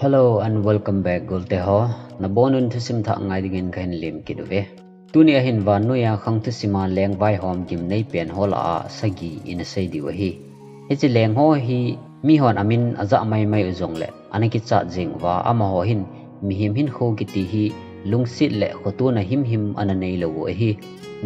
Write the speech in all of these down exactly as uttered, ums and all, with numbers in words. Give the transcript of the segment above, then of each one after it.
Hello and welcome back, golte ho. Nabonun thusim thah ngai dingin kahin lemkit uve. Tuni ahin vannoiya khang thusima lengvaihom gimnei pen ho lah a sagi ina sei diu ahi. Hiche leng ho hi mihon amin ajah maimai u jongle ana kichat jing uva, amaho hin mihem hinkho kiti hi lungset le khotona himhim ana neilou u ahi.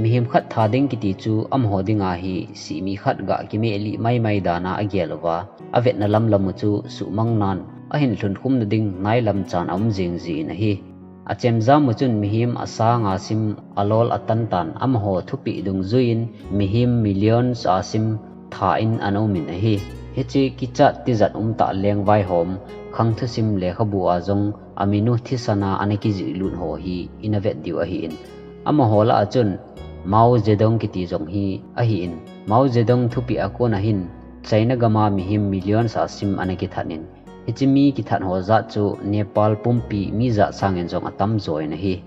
Mihem khat tha ding kiti chu amaho dinga hi simi khat gah kimeh lih maimai dan a agel uva, avetna lamlam u chu suhmang nan ahin lhunkhum nading nailam chan aum jing jin ahi. Achemjam u chun mihem asanga sim alol atan tan, amaho thupeh dungjuiyin mihem millions a sim tha in ana umin ahi. Hiche kichat tijat umtah lengvaihom khang thusim lekhabu a jong amin u thisan a ana kijihlut ho hi ina vet diu ahin, amaho lah a chun Mao Zedong kiti jong hi ahin, Mao Zedong thupeh a kon ahin China gam a mihem millions a sim ana kithat in, hiche mi kithat ho jat chu Nepal pumpi mi jat sangin jong atamjo in ahi.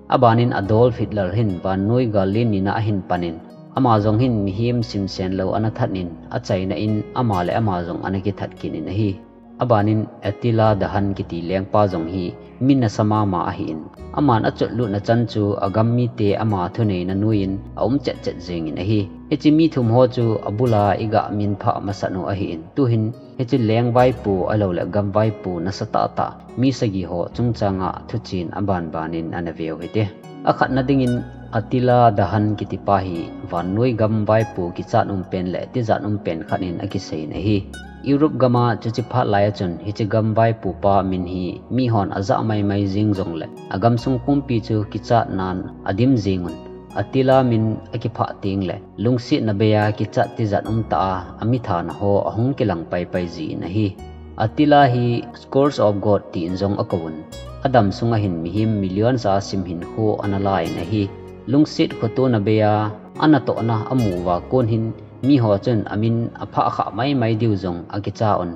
Abanin Adolf Hitler hin vannoi gal len nina ahin panin, ama jong hin mihem simsen lou ana that in, achaina in ama le ama jong ana kithat kit in ahi. Abanin Attila the Hun kiti lengpa jong hi mi nasa mama ahin, aman achot lutna chan chu agam mite ama thuneina noiyin aum chetchet jengin ahi. Hiche mi thum ho chu abul a igah minphah masat u ahin, tuhin hiche lengvaipo ahiloule gamvaipo nasatah tah mi sagi ho chungchanga thuchen abanbanin ana veu hite. Akhatna dingin Attila the Hun kitipa hi vannoi gamvaipo kichat umpen le tijat umpen khat in akiseiyin ahi. Europe gam a chuche phat lai a chun hiche gamvaipo pa min hi mihon ajah maimai jeng jongle agamsung pumpi chu kichat nan adim jengun, Attila min akiphah tengle lungsetna bei a kichat tijat umtah a amithana ho ahung kilang paipai jin ahi. Attila hi Scourge of God tin jong akouvun, adam sunga hin mihem millions a sim hinkho ana lan ahi. Lungset khotona bei a anatohna amu uva kon hin miho chun amin aphah khah maimai diu jong akicha un,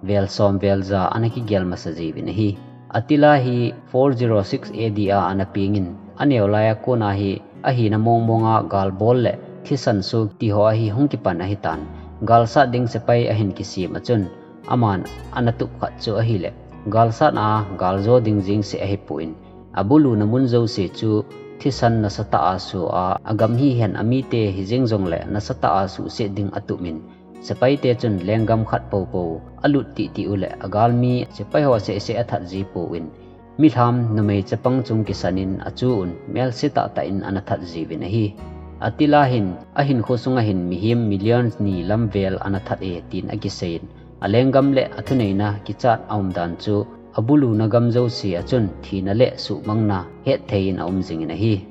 vel som vel ja ana kigel masa jiuvin ahi. Attila hi four zero six A D a ana pengin, aneo laiya kona hi ahina mongmonga galbol le thisan soh tiho a hi hung kipan ahitan. Galsat ding sepai ahin kisem a chun, aman ana tup khat chu ahile, galsat a galjo ding jengse ahipon, abuluna mun jouse chu thisan nasatah a soh a, agam hihen amite hijeng jongle nasatah a suhset ding atup in, sepaite chun lenggam khat poupou alut tihtih uleh agalmi sepai ho sehseh athat jipouvin, milham numei chapang chung kisanin achu un melse tahtah in ana that jiuvin ahi. Attila hin ahinkho sunga hin mihem millions ni lamvel ana that e tin akiseiyin, alenggam le athuneina kichat aumdan chu abuluna gam jouse a chun thina le suhmangna hetthei in aum jingin ahi.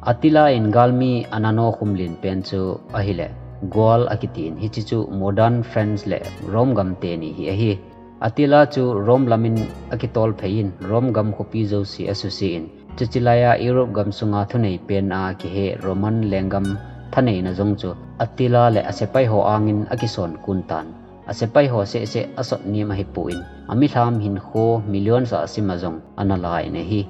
Attila in galmi ana nokhum lenpen chu ahile, Gaul akitin, hiche chu modern France le Rome gam teni hi ahi. Attila chu Rome lamin akitolphei in Rome gam khopi jouse asusen, chuche laiya Europe gam sunga thunei pen a kihe Roman lenggam thaneina jong chu Attila le asepai ho angin akison kuntan. Asepai ho sehseh asot nem ahipon, amilham hinkho millions a sim a jong ana lan ahi.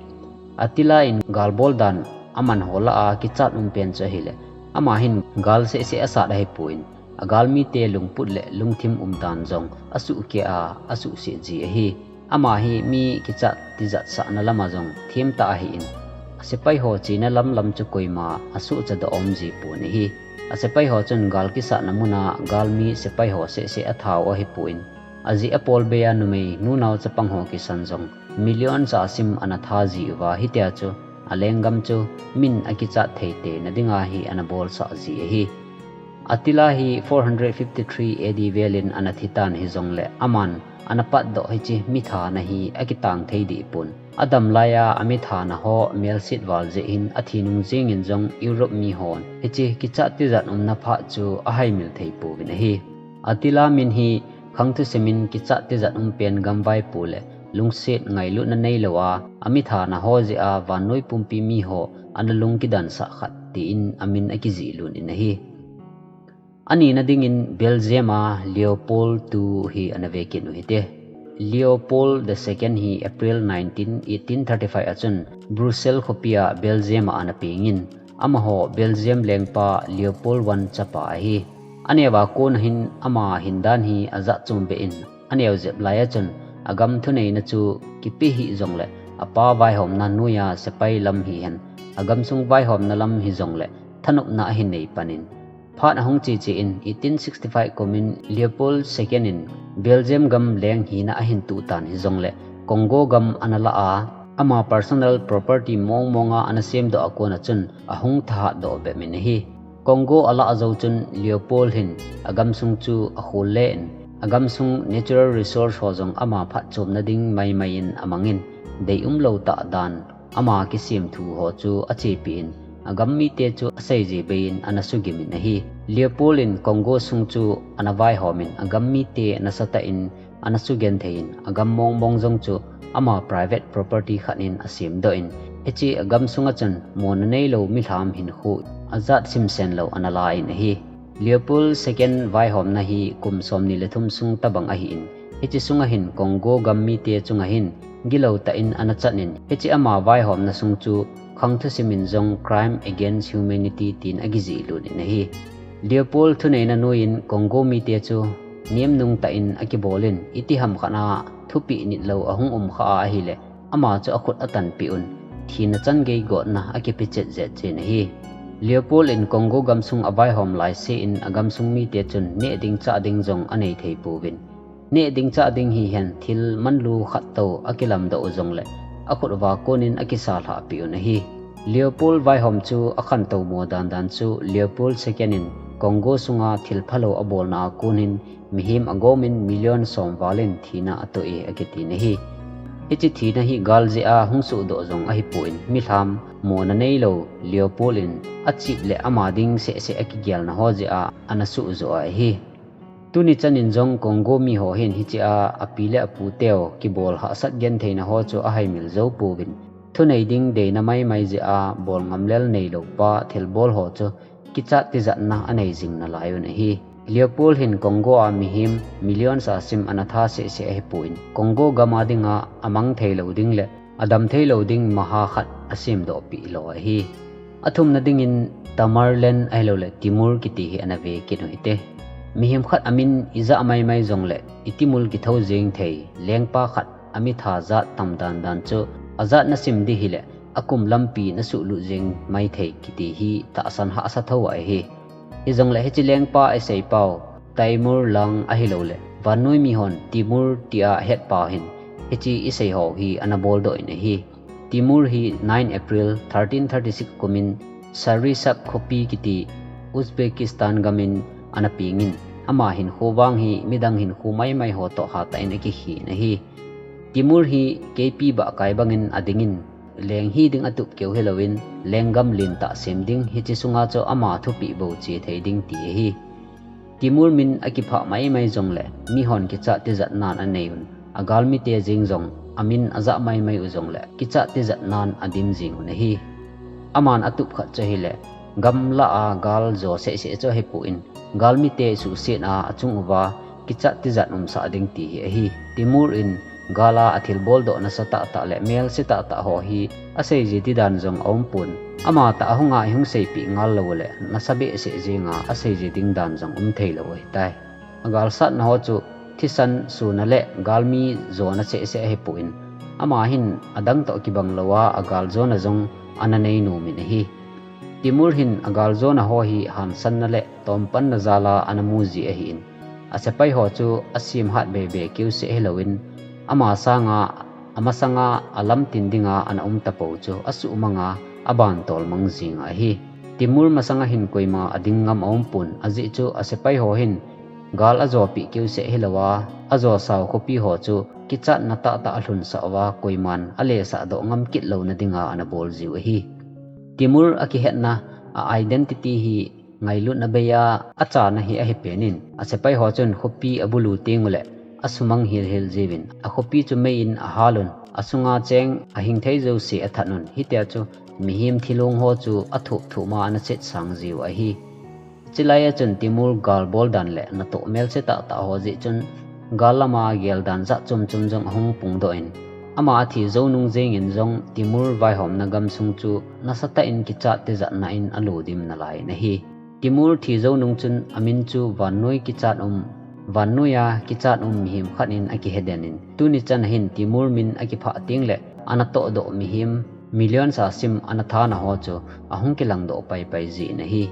Attila in galbol dan aman ho lah a kichat umpen chu ahile, ama hin gal sehseh asat ahipon, agalmite lungput le lungthim umdan jong asuhkeh a asuhset ji ahi. Ama hi mi kichat tijatsahna lama jong themtah ahin, asepai ho chena lamlam chu koima asuhchadoh aum jipon ahi. Asepai ho chun gal kisatna muna galmi sepai ho sehseh athat u ahipon, ajeh apol bei a numei nunao chapang ho kisan jong millions a sim ana that jiuva, hitia chu alenggam chu min akichat thei tena dinga hi ana bolsah ji ahi. Attila hi four hundred fifty-three A D velin ana thitan hijongle aman ana patdoh hiche mithana hi akitang thei dehpon, adam laiya amithana ho melset val jeh hin athinung jengin jong Europe mihon hiche kichat tijat umna phat chu ahaimil theipouvin ahi. Attila min hi khang thusimin kichat tijat umpen gamvaipo le lungset ngailutna neilou a, amithana ho jeh a vannoi pumpi miho ana lungkidansah khat tin amin akijihlut in ahi. Anina dingin Belgium a Leopold two hi ana vekit u hite. Leopold the second hi April nineteen, eighteen thirty-five a chun Brussels khopia Belgium a ana pengin, amaho Belgium lengpa Leopold one chapa ahi. Aneova kona hin ama hindan hi ajat chombeh in, aneo jep laiya chun agam thuneina chu kipe hih jongle, apa vaihomna noiya sepai lam hihen, agamsung vaihomna lam hijongle, thanopna ahin nei panin. Phat ahung cheche in eighteen sixty-five kumin Leopold second in Belgium gam leng hina ahin tuh tan hijongle, Congo gam ana la a, ama personal property mong monga ana semdoh a kona chun ahung thahat doh bep in ahi. Congo alah jou chun Leopold hin agamsung chu akhol le in, agamsung natural resource ho jong ama phatchomna ding maimai in amangin, deium lou tah dan ama kisemthu ho chu achepi in, agam mite chu aseije bei in ana sugimin ahi. Leopold in Congo sung chu ana vaihomin, agam mite nasatah in ana sugenthei in, agam mong mong jong chu ama private property khat in asemdoh in, hiche agamsunga chun mona neilou milham hinkho ajat simsen lou ana la in ahi. Leopold second vaihomna hi kum somni le thum sung tobang ahin, hiche sunga hin Congo gam mite chunga hin gilou tah in ana chan in, hiche ama vaihomna sung chu khang thusim in jong crime against humanity tin akijih lut in ahi. Leopold thuneina noiyin Congo mite chu nemnung tah in akibol in, itiham khat a thupeh nitlou ahung um kha a ahile, ama chu akhut atanpeh un, thina chan gei gotna akipe chet chet in ahi. Leopold in Congo gamsung avaihom laise in agamsung mite chun neh ding chah ding jong anei thei pouvin, neh ding chah ding hihen thil manlu khat tou akilamdoh u jongle, akhut uva konin akisalhah peh un ahi. Leopold vaihom chu akhantou mo dan dan chu Leopold second in Congo sunga thil phalou abolna a konin mihem agomin million som val in thina atoh e akiti in ahi. Hiche thina hi gal jeh a hung sohdoh jong ahipon, milham mona neilou Leopold in achip le ama ding seh seh akigelna ho jeh a ana soh joh ahi. Tuni chan in jong Congo miho hin hiche a api le apu teu kibol hahsat gentheina ho chu ahaimil jou pouvin, thunei ding deina maimai jeh a bol ngam lel neilou pa thilbol ho chu kichat tijatna anei jing nalai un ahi. Leopold hin Congo a mihem millions a sim ana tha seh seh ahipon, Congo gam a dinga amang theilou ding le adam theilou ding maha khat asemdoh peh lou ahi. Athumna dingin Tamerlan ahilouleh Timur kiti hi ana ve kit u hite. Mihem khat amin ijah maimai jongle itimul kithou jeng thei, lengpa khat amitha jat tam dan dan chu ajat nasim ding hile akum lampi nasuhlut jeng maithei kiti hi tahsan hahsa thou ahi. Hijongle hiche lengpa isei pau Taimur lang ahilouleh vannoi mihon Timur tia ahet pau hin hiche isei ho hi ana boldoh in ahi. Timur hi nine April thirteen thirty-six kumin Sarisab khopi kiti Uzbekistan gamin ana pengin, ama hinkho vang hi midang hinkho maimai ho toh hatah in akikhen ahi. Timur hi keipi bahkai bangin adingin, leng hi ding atup keu hilouvin, lenggam lentah sem ding, hiche sunga chu ama thupeh bou che thei ding ti ahi. Timur min akiphah maimai jongle, mihon kichat tijatnan anei un, agalmite jeng jong amin ajah maimai u jongle, kichat tijatnan adim jing un ahi. Aman atup khat chu ahile, gamlah a gal jo seh seh chu ahipon, galmite suhset a achung uva kichat tijat umsah ding ti hi ahi. Timur in gal a athilboldoh nasa tahtah le melse tahtah ho hi aseije ding dan jong aumpon, amatah ahunga ihung seipeh ngal lou ule nasa behseh jenga aseije ding dan jong um theilou ahitai. Agalsatna ho chu thisan sona le galmi jona seh seh ahipon, ama hin adang toh kibang louva agal jona jong ana nei nomin ahi. Timur hin agal jona ho hi hansanna le tompanna jal a ana mu ji ahin, asepai ho chu asem hat bebe keuseh hilouvin, ama sanga, amasanga alamtin dinga ana um tapou chu asuhmanga abantol mang jing ahi. Timur masanga hin koima ading ngam aumpon, ajeh chu asepai ho hin gal ajopeh keuseh hilouva, ajo sao khopi ho chu kichatna tahtah alhunsah uva, koiman alesah doh ngam kit louna dinga ana bol jiu ahi. Timur akihetna, a identity hi ngailutna bei a achana hi ahipen in, asepai ho chun khopi abulu teng ule asumang hil hil jiuvin, akhopi chu mei in ahal un, asunga cheng ahing thei jouse athat un, hitia chu mihem thilong ho chu athop thop ma ana setsang jiu ahi. Chulai a chun Timur gal bol dan le natoh melse tahtah ho jeh chun gal lama gel dan jat chom chom jong ahung pungdoh in, ama athi jou nung jengin jong Timur vaihomna gamsung chu nasatah in kichat tijatna in alo dim nalai in ahi. Timur thi jou nung chun amin chu vannoi kichat um vannoiya kichat um mihem khat in akihe den in, tuni chan hin Timur min akiphah teng le ana tohdoh mihem millions a sim ana thana ho chu ahung kilangdoh paipai jin ahi.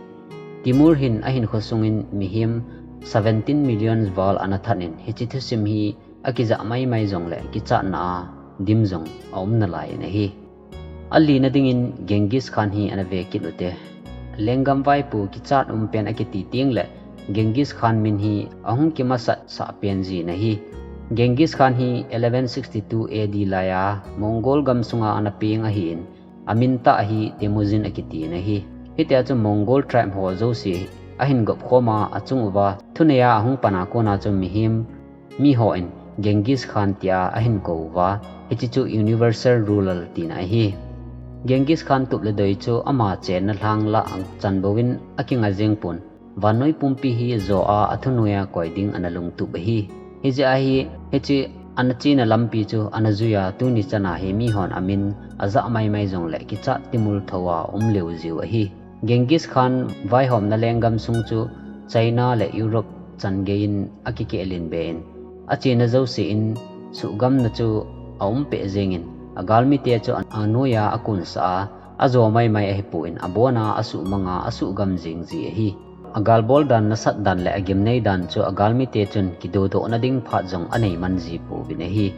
Timur hin ahinkho sungin mihem seventeen million val ana that in, hiche thusim hi akijah maimai jongle kichatna a dim jong aum nalai in ahi. Alina dingin Genghis Khan hi ana ve kit ute. Lenggam vaipo kichat um pen akiti teng le Genghis Khan min hi ahung kimasat sah pen jin ahi. Genghis Khan hi eleven sixty-two A D laiya Mongol gamsunga ana peng ahin, amin tah hi Temujin akiti in ahi. Hitia chu Mongol tribe ho jouse ahin gop khoma achung uva thuneiya ahung pana kona chu mihem miho in Genghis Khan tia ahin kou uva, hiche chu universal ruler tina ahi. Genghis Khan tup le doi chu ama chenna lhang lah chan bouvin akinga jeng pon, vannoi pumpi hi jo a athunoiya koi ding ana lungtup ahi. Hijeh a hi, hiche ana chena lampi chu ana juiya tuni chana hi mihon amin ajah maimai jongle kichat timul thouva um leu jiu ahi. Genghis Khan vaihomna lenggam sung chu China le Europe changeiyin akikehlin be in, achena jouse in suhgamna chu aum peh jengin, agalmite chu anoiya akunsah a, ajo maimai ahipon abona asuhmanga asuhgam jeng ji ahi. Agalbol dan nasat dan le agimnei dan chu agalmite chun kidodohna ding phat jong anei man ji pouvin ahi.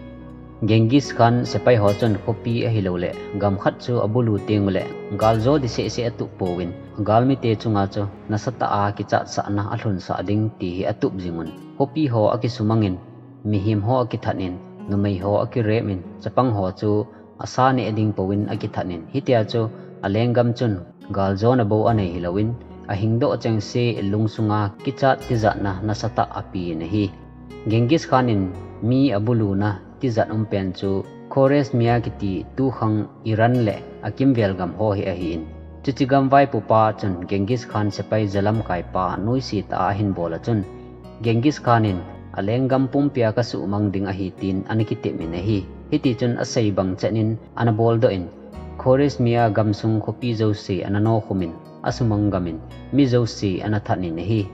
Genghis Khan sepai ho chun khopi ahilouleh gam khat chu abulu tenguleh galjo di sehseh atup pouvin, agalmite chunga chu nasatah a kichatsahna alhunsah ding ti hi atup jingun, khopi ho akisumangin, mihem ho akithat in, numei ho akirep in, chapang ho chu asa neh ding pouvin akithat in, hitia chu alenggam chun galjona bou anei hilouvin, ahingdoh chengse lungsunga kichat tijatna nasatah apen ahi. Genghis Khan in mi abuluna tijat um pen chu Khwarezmia kiti tukhang Iran le akimvel gam ho hi ahin, chuche gam vaipopa chun Genghis Khan sepai jalamkaipa noise tah a ahin bol a chun, Genghis Khan in alenggam pumpia kasuhmang ding ahi tin ana kitep in ahi. Hitichun asei bang chet in ana boldoh in, Khwarezmia gamsung khopi jouse ana nokhumin, asumang gamin, mi jouse ana that in ahi.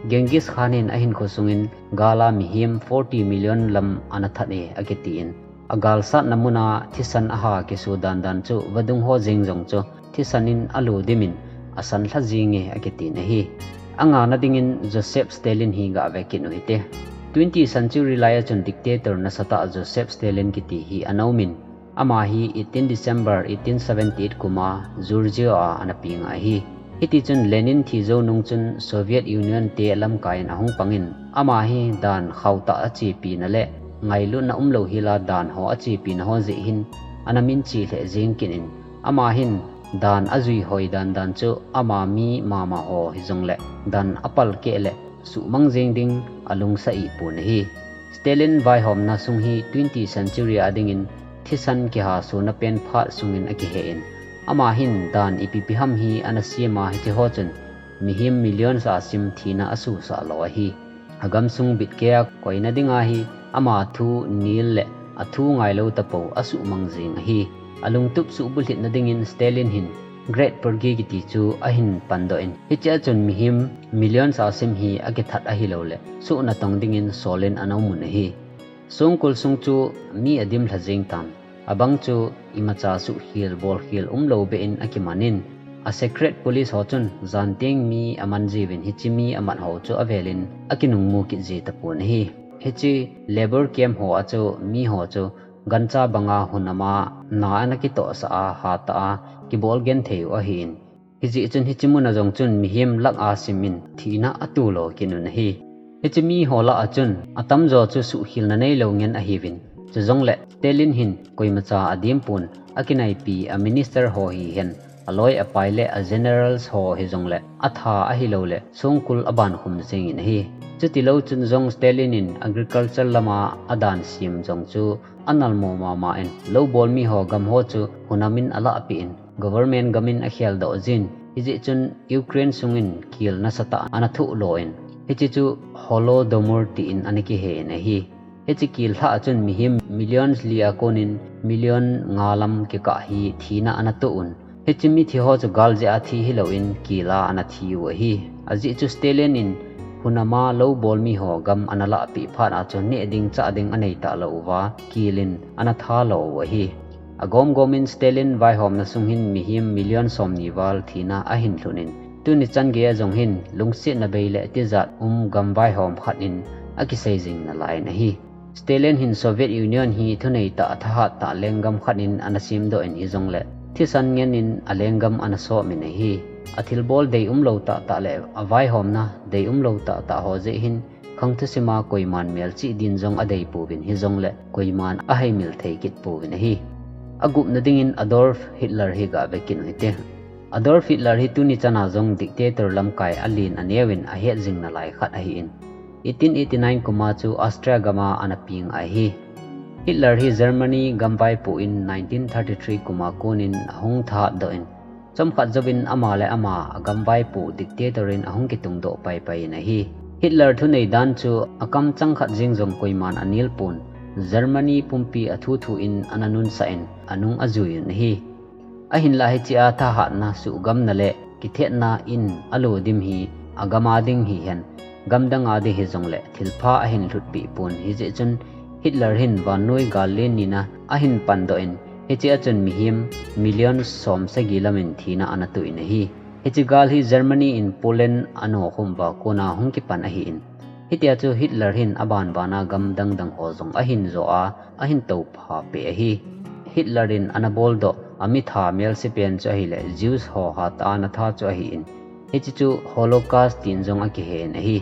Genghis Khan in ahinkho sungin gala mihem forty million lam ana that e akitin, agalsatna muna thisan aha kiso dandan chu vadung ho jeng jong chu thisan in alo dimin, asan lha jenge akitin ahi. Angana dingin Joseph Stalin hi gave kit uhite. Twenty century laiya chun dictator nasatah Joseph Stalin kiti hi ana umin, ama hi eighteen December eighteen seventy-eight kuma Georgia a ana penga ahi. Hitichun Lenin thi jou nung chun Soviet Union te lamkaiyin ahung pangin, ama hi dan khautah achepina le ngailutna umlou hila dan ho achepina ho jeh hin ana minche lheh jeng kit in, ama hin dan ajui hoi dandan chu ama mi mama ho hijongle dan apalkeh le suhmang jeng ding alungsa ihpon ahi. Stalin vaihomna sung hi twenty century a dingin thisan kihasona pen phat sungin akihen, ama hin dan ipipi ham hi ana sema, hiche ho chun mihem millions a sim thina asusah lo ahi. Agamsung bitkeiya koina dinga hi ama thu nil le athu ngailou tapou asuhmang jeng ahi. Alungtup suhbulhitna dingin Stalin hin Great Purge kiti chu ahin pandoh in, hichea chun mihem millions a sim hi akithat ahilouleh suhnatong dingin solin ana umun ahi. Songkul sung chu mi adimlha jeng tan, abang chu imacha suhkhel bolkhel umlou beh in akimanin, a secret police ho chun janteng mi aman jiuvin hiche mi amat ho chu avelin akinungmu kit ji tapon ahi. Hiche labour camp ho a chu miho chu gancha banga hunama na ana kitohsah a, hatah a kibol genthei u ahin, hijeh chun hiche muna jong chun mihem lakh a simin thina atulo kit un ahi. Hiche miho lah a chun atamjo chu suhkhelna neilou ngen ahiuvin, chujongle Stalin hin koimacha adimpon, akinaipi a minister ho hihen, aloi apai le a generals ho hijongle atha ahiloule songkul abankhum jengin ahi. Chutilou chun jong Stalin in agriculture lama adan sem jong chu analmo mama in, loubol miho gamho chu hunamin alahpeh in, government gamin akheldoh jin, hijeh chun Ukraine sungin kel nasatah ana thohlo in, hiche chu Holodomor tin ana kihen ahi. Hiche kel lhah a chun mihem millions li a konin million nga lam kikah hi thina ana toh un, hiche mithi ho chu gal jeh a thi hilouvin kel a ana thiu ahi. Ajeh chu Stalin in hunama lou bol mi ho gam ana lahpeh phat a chu neh ding chah ding anei talou uva, kilin ana thalou u ahi. Agom gomin Stalin vaihomna sung hin mihem million somni val thina ahin lhut in, tuni chan gei a jong hin lungsetna bei le tijat um gam vaihom khat in akisei jing nalai in ahi. Stalin hin Soviet Union hi thunei tah, thahat tah lenggam khat in ana semdoh in hijongle, thisan ngen in alenggam ana som in ahi. Athilbol deium lou tahtah le avaihomna deium lou tahtah ho jeh hin, khang thusima koiman melchih din jong adei pouvin hijongle, koiman ahaimil thei kit pouvin ahi. Agupna dingin Adolf Hitler hi gave kit u hite. Adolf Hitler hi tuni chana jong dictator lamkai alen aneuvin ahet jing nalai khat ahin, eighteen eighty-nine kum a chu Austria gam a ana peng ahi. Hitler hi Germany gam vaipoh in nineteen thirty-three kum a konin ahung thahat doh in, chomkhat jouvin ama le ama agam vaipoh dictator in ahung kitungdoh paipai in ahi. Hitler thunei dan chu akamchang khat jeng jong koiman anel pon, Germany pumpi athuthu in ana nunsah in anung ajui un ahi. Ahinlah hichea thahatna, suhgamna le kithetna in alo dim hi agam a ding hihen, gamdang a ding hijongle thilpha ahin lhutpeh pon, hijeh chun Hitler hin vannoi gal len nina ahin pandoh in, hichea chun mihem million somsagi lamin thina ana toh in ahi. Hiche gal hi Germany in Poland anokhum uva kona hung kipan ahin, hitia chu Hitler hin abanbana gam dangdang ho jong ahin jo a, ahin toupha peh ahi. Hitler in ana boldoh amitha melsepen chu ahile Jews ho hatah a ana tha chu ahin, hiche chu Holocaust tin jong akihen ahi.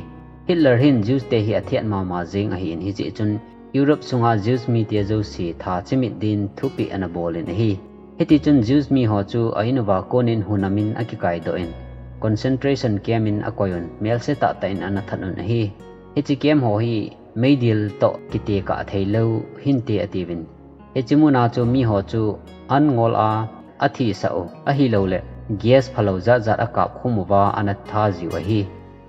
Hitler hin Jews te hi athet mama jeng ahin, hijeh chun Europe sunga Jews mite jouse tha chimit din thupeh ana bol in ahi. Hitichun Jews miho chu a-in uva konin hunamin akikaidoh in, concentration camp in akoiyun, melse tahtah in ana that un ahi. Hiche camp ho hi meidil toh kitekah theilou hinte atiuvin, hiche muna chu miho chu an ngol a athisah u ahiloule, gas phalou jatjat akapkhum uva ana tha jiu ahi.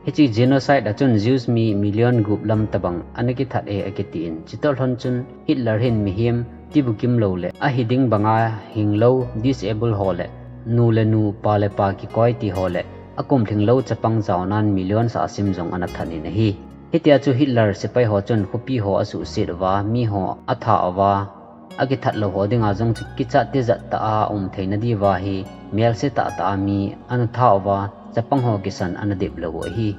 Hiche genocide a chun Jews mi million gup lam tobang ana kithat e akitin, chutoh lhon chun Hitler hin mihem tibukim loule ahiding banga hinglou, disable ho le, nu le nu, pa le pa kikoi ti ho le, akumlhinglou chapang jaonan million sahsim jong ana that in ahi. Hitia chu Hitler sepai ho chun khopi ho asuhset uva, miho atha uva, akithat lou ho dinga jong chu kichat tijat tah a um theina diuva hi, melse tahtah a mi ana tha uva, chapang ho kisan ana dep lou u ahi.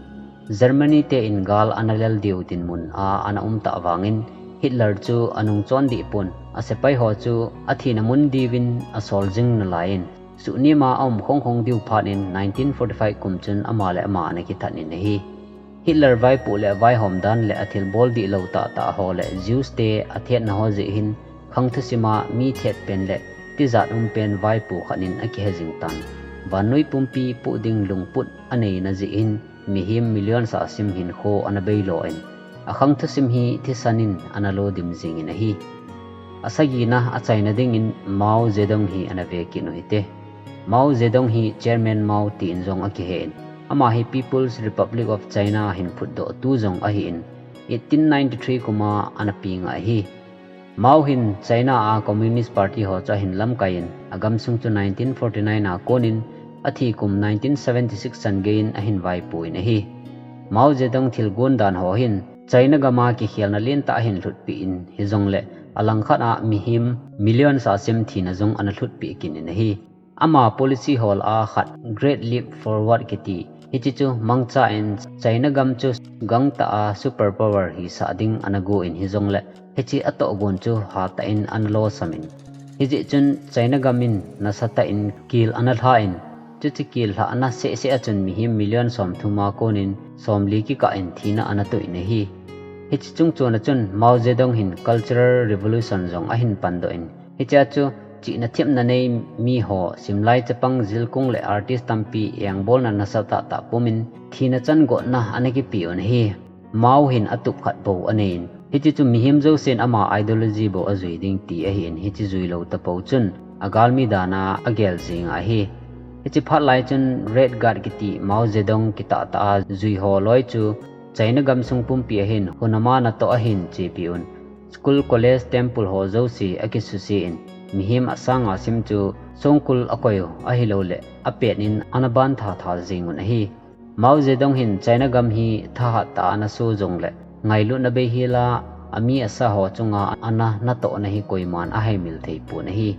Germany te in gal ana lel diu dinmun a ana um tah vangin, Hitler chu anung chondih pon, asepai ho chu athina mun diuvin asol jing nalaiyin, suhnema aum khongkhong diu phat in nineteen forty-five kum chun ama le ama ana kithat in ahi. Hitler vaipoh le vaihom dan le athilbol dihlou tahtah ho le Jews te athetna ho jeh hin, khang thusima mi thetpen le tijat umpen vaipo khat in akihe jing tan. Vannoi pumpi poh ding lungput aneina jeh hin, mihem million sahsim hinkho ana beilo in, akhang thusim hi thisan in ana lodim jingin ahi. Asagina achaina dingin Mao Zedong hi ana ve kit u hite. Mao Zedong hi Chairman Mao tin jong akihen, ama hi People's Republic of China hin phutdohtu jong ahin, eighteen ninety-three kum a ana peng ahi. Mao hin China a Communist Party ho chu ahin lamkaiyin, agamsung chu nineteen forty-nine a konin, athi kum nineteen seventy-six chan geiyin ahin vaipoin ahi. Mao Zedong thilgon dan ho hin China gam a kikhelna lentah ahin lhutpeh in, hijongle alangkhat a mihem million sahsim thina jong ana lhutpeh kit in ahi. Ama policy ho lah a khat Great Leap Forward kiti, hiche chu mangcha in China gam chu gangtah a superpower hisah ding ana gon, hijongle hiche atohgon chu hatah in ana losamin, hijeh chun China gam in nasatah in kel ana lhan, chuche kel lhahna sehseh a chun mihem million somthum a konin somli kikah in thina ana toh in ahi. Hiche chungchon a chun Mao Zedong hin Cultural Revolution jong ahin pandoh in, hichea chu chihna themna nei miho, simlai chapang, jilkung le artist tampi engbolna nasatah tah pumin thina chan gotna ana kipe un ahi. Mao hin atup khat bou aneiyin, hiche chu mihem jousen ama ideology bou ajui ding ti ahin, hiche juilou tapou chun agalmi dan a agel jing ahi. Hiche phat lai chun Red Guard kiti Mao Zedong kitahtah a jui ho loi chu China gamsung pumpi a hin hunama natoh ahin chepiun, school, college, temple ho jouse akisusen, mihem asang asim chu songkul akoiyu ahilouleh apet in ana bantha tha jingun ahi. Mao Zedong hin China gam hi thahat tah a ana so jongle, ngailutna bei hela, ami asa ho chunga ana natohna hi koiman ahaimil thei pon ahi.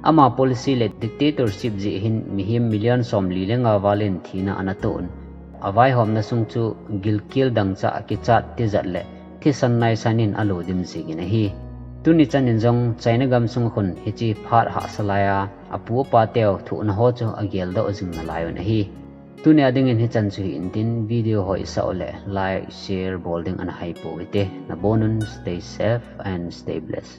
Ama policy le dictatorship jeh hin mihem million somli le nga val in thina ana toh un. Avaihomna sung chu gilkel dangchah kichat tijat le thisan naisan in alo dim jingin ahi. Tuni chan in jong China gam sung khun hiche phat hahsa lai a, apu apa teu thohna ho chu ageldoh jing nalai un ahi. Tuni a dingin hichan chu hi intin, video ho isah u le like, share bol ding ana hai pou hite. Nabonun, stay safe and stay blessed.